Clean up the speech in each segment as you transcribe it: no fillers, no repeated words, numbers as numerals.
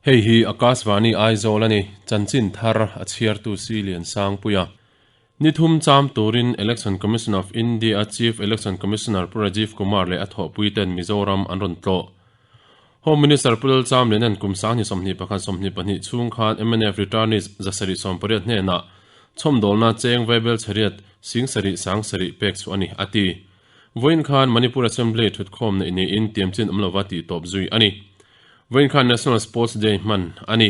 Hei hi Akashvani Aizawl a ni, chanchin thar a chhiartu Si Lian Sangpuia. Ni thum cham turin Election Commission of India Chief Election Commissioner Pu Rajiv Kumar leh a thawhpuiten Mizoram an rawn tlawh. Home Minister Pu Lalcham Lianan kum 2021 22 chhung khan mnf returnees 780 hnenah chhawmdawlna cheng vaibel chhariat 7 7 pek chu a ni, a ti. Vawiin khan Manipur Assembly thutkhawm neih niin tiamchin awm lova tih tawp zui a ni. Vawiin khan National Sports Day hman a ni.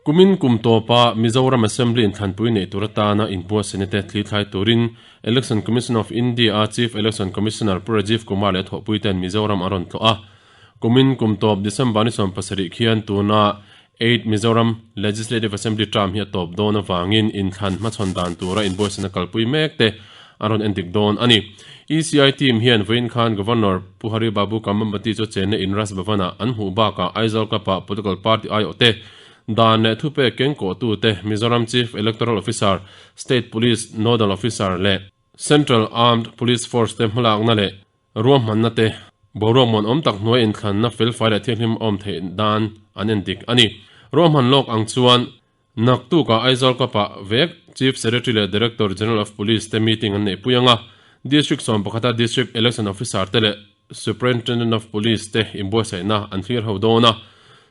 Kumin kum tawpa Mizoram Assembly inthlanpui neih tur atana inbuatsaihna te thlithlai turin Election Commission of India-a Chief Election Commissioner Pu Rajiv Kumar leh thawhpuiten Mizoram a rawn tlawh a. Kumin kum tawp December ni 70 khian tuna Eight Mizoram Legislative Assembly term hi a tawp dawn avangin inthlan hmachhawn dan tura inbuatsaihna kalpui mek te a rawn endik dawn a ni. ECI team hian vawiin khan Governor Pu Hari Babu Kambhampati chu chenna in Raj Bhavan-ah an hmuh bakah Aizawl Club-ah political party aiawhte, dan leh thupek kengkawhtute, Mizoram Chief Electoral Officer, State Police Nodal Officer leh Central Armed Police Force te hmalakna leh Ruahmanna te, boruak muanawm tak hnuai inthlanna felfai leh thianghlim awm theih dan an en dik a ni. Ruahman lawk ang chuan naktukah Aizawl Cup-ah vek Chief Secretary leh Director General of Police te meeting an neihpui ang a, District 11 a District Election Officer te leh Superintendent of Police te inbuatsaihna an thlir ho dawn a,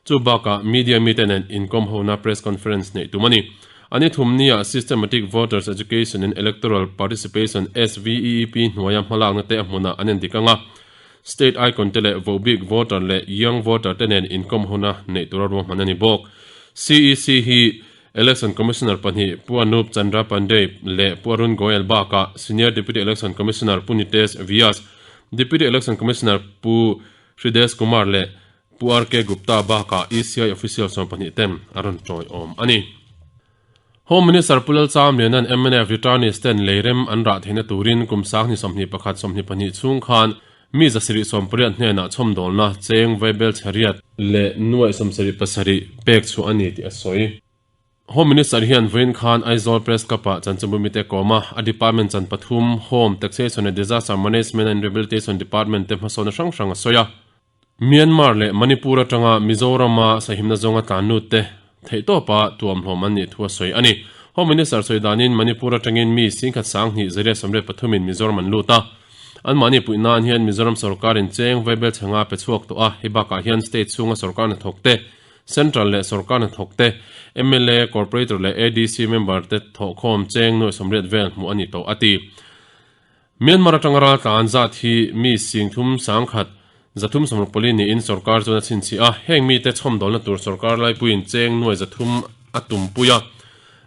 Chu bakah media mite nen inkawm hona press conference neih tum a ni. A ni thum nia Systematic Voters Education and Electoral Participation, SVEEP, hnuaia hmalakna te a hmunah an endik ang a. State Icon te leh vohbik voter leh young voter te nen inkawm hona neih tura ruahman a ni bawk. CEC hi Election Commissioner pahnih Pu Anup Chandra Pandey leh Pu Arun Goyal bakah Senior Deputy Election Commissioner Pu Nitesh Vyas, Deputy Election Commissioner Pu Hridesh Kumar leh Pu RK Gupta bakah ECI official 12 ten a rawn tawiawm a ni. Home Minister Pu Lalcham Lianan mnf returnees ten leirem an rah theihna turin kum 2021 22 chhung khan mi 780 hnenah chhawmdawlna cheng vaibel chhariat leh nuaih 77 pek chhuah a ni tih a sawi. Home Minister hian vawiin khan Aizawl Press Club-ah chanchinbu mite kawm a, a department chan pathum, Home, Taxation leh Disaster Management and Rehabilitation Department te hmasawnna hrang hrang a sawi a. Myanmar leh Manipur atanga Mizorama sahimna zawnga tlan lut te theihtawpa tuamhlawm an nih thu a sawi a ni. Home Minister sawi danin Manipur atangin mi singkhat sanghnih zaria sawmriat pathumin Mizoram an lut a. Anmahni puih nan hian Mizoram sorkarin cheng vaibel chhanga pe chhuak tawh a, hei bakah hian state chhunga sorkar hnathawk te, Central leh sorkar hnathawk te, mla, Corporator leh ADC member te thawhkhawm cheng nuaih sawmriat vel hmuh a ni tawh a ti. Myanmar atanga raltlan zat hi mi singthum sangkhat 364 niin sorkar chuan a chhinchhiah a, heng mite chhawmdawlna tur sorkar laipuiin cheng nuai 300 a tumpui a,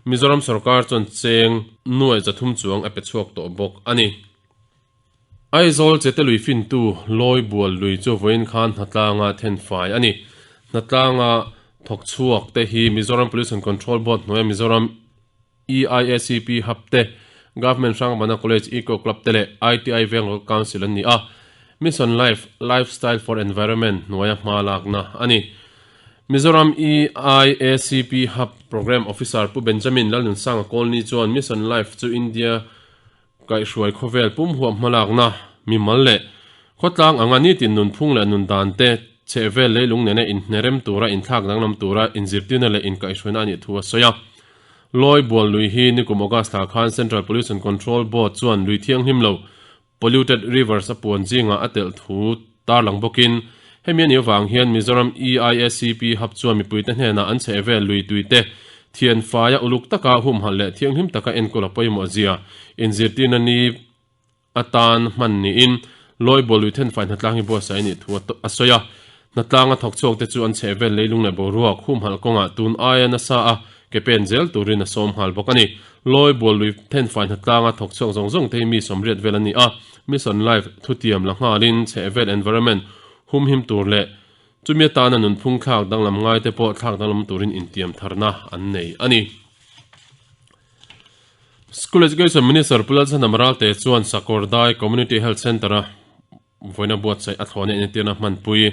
Mizoram sorkar chuan cheng nuai 300 chuang a pe chhuak tawh bawk a ni. Aizawl chete lui fintu Lawi Bual lui chu vawiin khan hnatlanga thenfai a ni. Hnatlanga thawk chhuak te hi Mizoram Pollution Control Board hnuaia Mizoram EIACP Hub te, Government Hrangbana College Eco Club te leh ITI Veng Local Council an ni a, Mission Life, Lifestyle for Environment hnuaia hma lakna a ni. Mizoram EIACP Hub Programme Officer Pu Benjamin Lalnunsanga Kawlni chuan Mission Life chu India kaihhruai khawvel pum huap hmalakna, mimal leh khawtlang anga nitin nunphung leh nundan te chhehvel leilung nena inhnerem tura inthlak danglam tura inzirtirna leh inkaihhruaina a nih thu a sawi a. Lawi bual lui hi nikum August thla khan Central Pollution Control Board chuan lui thianghlim lo, polluted rivers, a puan zingah a telh thu tarlang bawkin hemi a nih avang hian Mizoram EIACP Hub chuan mipuite hnenah an chhehvel lui tuite thianfaia uluk taka humhalh leh thianghlim taka enkawl a pawimawh zia inzirtirna ni atan hman niin Lawi bual lui thenfai hnatlang hi buatsaih a nih thu a sawi a. Hnatlang a thawk chhuak te chu an chhehvel leilung leh boruak humhalh kawngah tun aia nasa a ke pen zel turin a sawm nghal bawk a ni. Lawi bual lui thenfai hnatlang a thawk chhuak zawng zawng te hi mi sawmriat vel a ni a, Mission Life thutiam la nghalin chhehvel environment humhim tur leh chumi atana nunphung thlak danglam ngai te pawh thlak danglam turin intiam tharna an nei a ni. School Education Minister Pu Lalchhanam Ralte chuan Sakawrdai Community Health Centre-a vawiina buatsaih a thlawhna entirna hmanpui.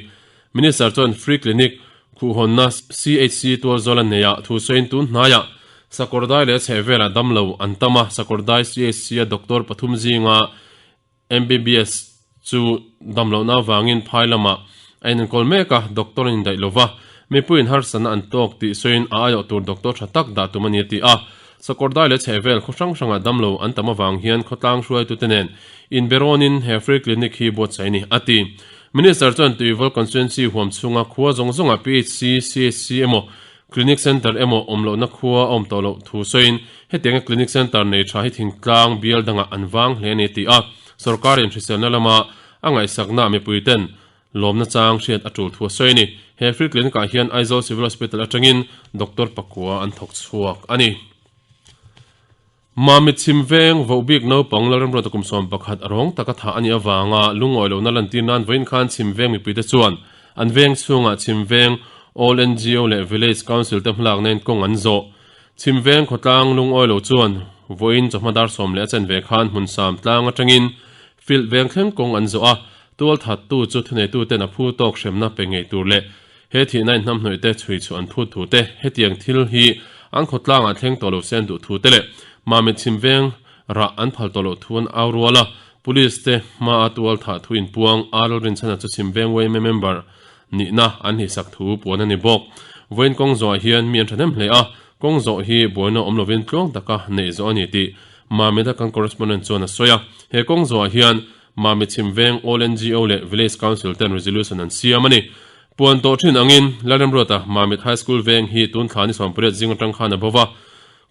Minister chuan Free Clinic khuhhawnna CHC tualzawl a neih thu sawiin tun hnaiah Sakawrdai leh a chhehvelah damlo an tam a, Sakawrdai CHC-a doctor pathum zinga MBBS chu damlohna avangin phai lamah a inenkawl mek a, doctor an indaih lova. Mipuiin harsatna an tawk tih sawiin a aiawh tur doctor tha tak dah tum a ni a ti a. Sakawrdai leh chhehvel khaw hrang hrangah damlo an tam avang hian khawtlang hruaitute nen inberawnin he free clinic hi buatsaih a ni, a ti. Minister chuan Tuivawl constituency huam chhunga khua zawng zawngah PHC, CHC emaw clinic centre emaw awm lohna khua a awm tawh loh thu sawiin hetianga clinic centre nei tha hi thingtlang bial dangah an vang hle a ni, a ti a. Sorkarin hriselna lama a ngaihsakna mipuiten Lawmna chang hriat a tul thu a sawi a ni. He free clinic ah hian Aizawl Civil Hospital atangin Doctor pakua an thawk chhuak a ni. Mamit chhim veng vohbik naupang Lalramruata kum 11 a rawng taka thah a nih avanga lungawi lohna lantir nan vawiin khan chhim veng mipuite chuan an veng chhungah chhim veng All ngo leh Village Council te hmalaknain kawng an zawh. Chhim veng khawtlang lungawi lo chuan vawiin chawhma dar sawm leh a chen ve khan hmun sam tlang atangin Field veng thleng kawng an zawh a, Tualthattu chu thuneituten a phu tawk hremna pe ngei tur leh he thihna inhnamhnawih te chhui chhuah an phut thu te, hetiang thil hi an khawtlangah thleng tawh lo se an duh thu te leh Mamit chhim veng rah an phal tawh loh thu an au rual a, Police te hmaa tualthah thu inpuang Arl Rinchhana chu chhim veng yma member nihna an hlihsak thu puan a ni bawk. Vawiin kawng zawhah hian mi an thahnem hle a, kawng zawh hi buaina awm lovin tluang taka neih zawh a ni tih Mamit-a kan correspondent chuan a sawi a, he kawng zawhah hian Mami chhim veng All ngo leh Village Council ten resolution an siam a ni. Puan tawh thin angin Lalremruata Mamit High School veng hi tun thla ni 18 zing atang khan a bo va,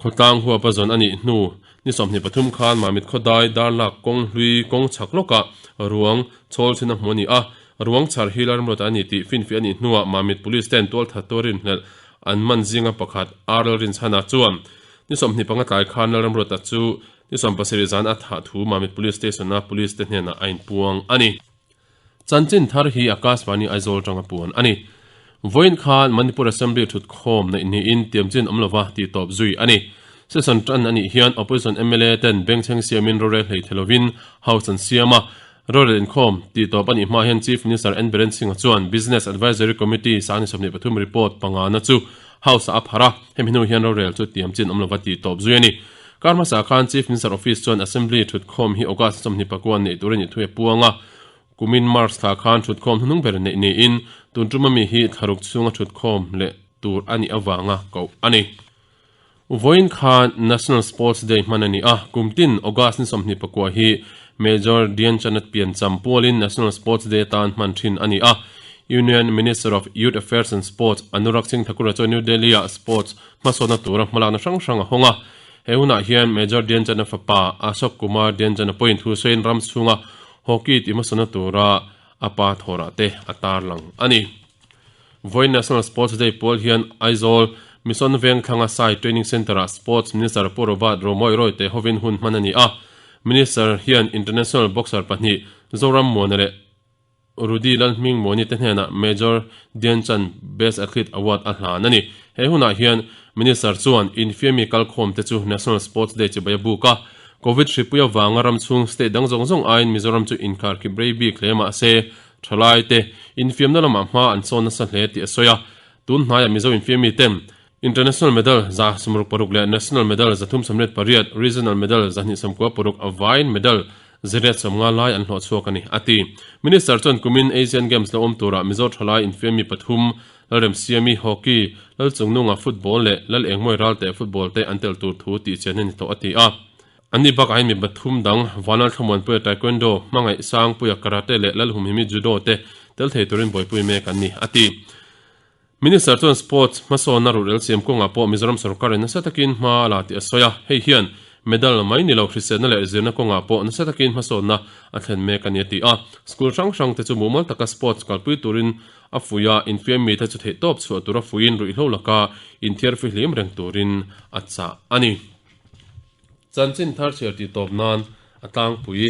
khawtlang huapa zawn a nih hnu ni 23 khan Mamit khawdai Darlak kawng hlui kawng chhak lawkah ruang chhawl chhin a hmu a ni a, ruang chhar hi Lalremruata a ni tih finfiah a nih hnuah Mamit Police ten tualthat tuar rinhlelh an man zinga pakhat RL Rinchhana chuan ni 25 tlai khan Lalremruata chu Ni 70 zan a thah thu Mamit Police Station-a Police te hnenah a inpuang a ni. Chanchin thar hi Akashvani Aizawl atanga puan a ni. Vawiin khan Manipur Assembly thutkhawm neih niin tiamchin awm lova tih tawp zui a ni. Session tan a nih hian Opposition mla ten bengchheng siamin rorel hlei thei lovin House an siam a. Rorel inkhawm tih tawp a nih hma hian Chief Minister N Biren Singh-a chuan Business Advisory Committee sang ni 23 report pangana chu House-ah a pharh a, hemi hnu hian rorel chu tiamchin awm lova tih tawp zui a ni. Kar hmasa khan Chief Minister Office chuan Assembly thutkhawm hi August 21 neih tur a nih thu a puang a, kumin March thla khan thutkhawm hnuhnung ber neih niin tun tuma mi hi thlaruk chhunga thutkhawm leh tur a nih avanga koh a ni. Vawiin khan National Sports Day hman a ni a, kum tin August ni 29 hi Major Dhyan Chand piancham pualin National Sports Day atan hman thin a ni a. Union Minister of Youth Affairs and Sports Anurag Singh Thakur-a chuan New Delhi-ah sports hmasawnna tura hmalakna hrang hrang a hawng a. He hunah hian Major Dhyan Chand-a fapa Ashok Kumar Dhyan Chand-a pawhin thu sawiin ram chhunga hockey tih hmasawnna tura a pa thawrah te a tarlang a ni. Vawiin National Sports Day pual hian Aizawl Mission Vengthlanga Sai Training Centre-ah Sports Minister Pu Robert Romawih Rawite hovin hun hman a ni a. Minister hian International boxer pahnih Zoram Muana leh Rudy Lalhmingmuani te hnenah Major Dhyan Chand Best Athlete Award a hlan a ni. He hunah hian Minister chuan infiami kalkhawm te chu National Sports Day chibai a buk a. Covid hripui avanga ram chhung state dang zawng zawng aiin Mizoram chu inkharkhip rei bik hle mah se thalai te infiamna lamah hma an sawn nasa hle tih a sawi a. Tun hnaiah Mizo infiami ten International Medal 166 leh National Medal 338, Regional Medal 296 a vaiin medal ziriat sawmnga lai an hlawh chhuak a ni, a ti. Minister chuan kumin Asian Games lo awm turah Mizo thalai infiammi pathum, Lalremsiami, Hockey, Lalchungnunga, Football, leh Lalengmawi Ralte, Football, te an tel tur thu tih chian a ni tawh, a ti a. Anni bakah hian mi pathum dang, Vanlalthlamuanpuia Taekwondo, Hmangaih Sangpuia Karate leh Lalhumhimi Judo te tel thei turin buaipui mek an ni, a ti. Minister chuan sports hmasawnna ruhrel siam kawngah pawh Mizoram sorkarin nasa takin hma a la tih a sawi a, hei hian medal mai ni lo hriselna leh zirna kawngah pawh nasa takin hmasawnna a thlen mek a ni a ti a. School hrang hrang te chu mumal taka sports kalpui turin a fuih a, infiam mite chu theihtawp chhuah tura fuihin ruihhlo laka inthiar fihlim reng turin a chah a ni. Chanchin thar chhiar tih tawp nan a tlangpui.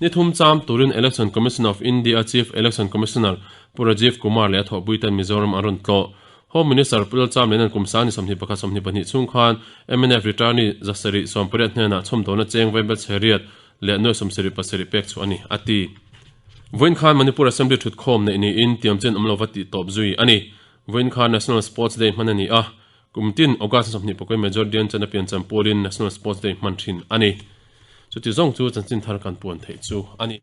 Ni thum cham turin Election Commission of India Chief Election Commissioner Pu Rajiv Kumar leh a thawhpuiten Mizoram an rawn tlawh. Home Minister Pu Lalcham Lenan kum sang ni 21 22 chhung khan mnf returnee 780 hnenah chhawmdawlna cheng vaibel chheriat leh nuai 77 pek chhuah a ni, a ti. Vawiin khan Manipur Assembly thutkhawm neih niin tiamchen awm lova tih tawp zui a ni. Vawiin khan National Sports Day hman a ni a. Kum tin August 21 Major Dhyan Chand a piancham pualin National Sports Day hman thin a ni. Chuti zawng chu chanchin thar kan puan theih chu a ni.